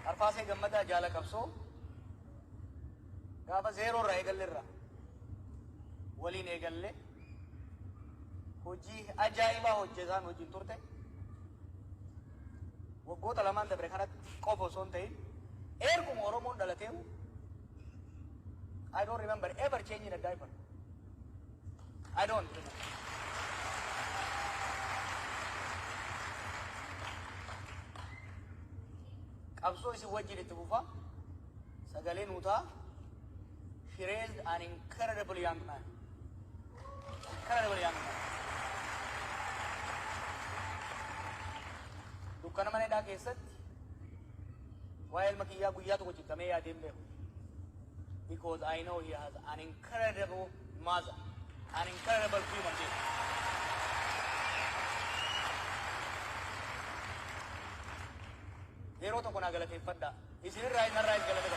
Arfaasee Gammadaa jaala qabsoo gaafa zeeroo irraa eegalle irraa waliin eegalle hojii ajaa'ibaa hojjetaan wajjin turte. Waggoota lamaan dabre kanatti qofa osoo hin ta'in erguma Oromoon dhalateeru, I don't remember ever changing a diaper. I don't remember. Qabsoo isin wajjin itti fufa. Sagalee nuutaa. She raised an incredible young man. Incredible young man. Dukkana mana hidhaa keessatti waa'ee ilma kiyyaa guyyaa tokko cinqamee yaadee hin beeku. Because I know he has an incredible mother, an incredible human being. Yeroo tokko naa galateeffadhaa. Isinirraa, inarraa galata.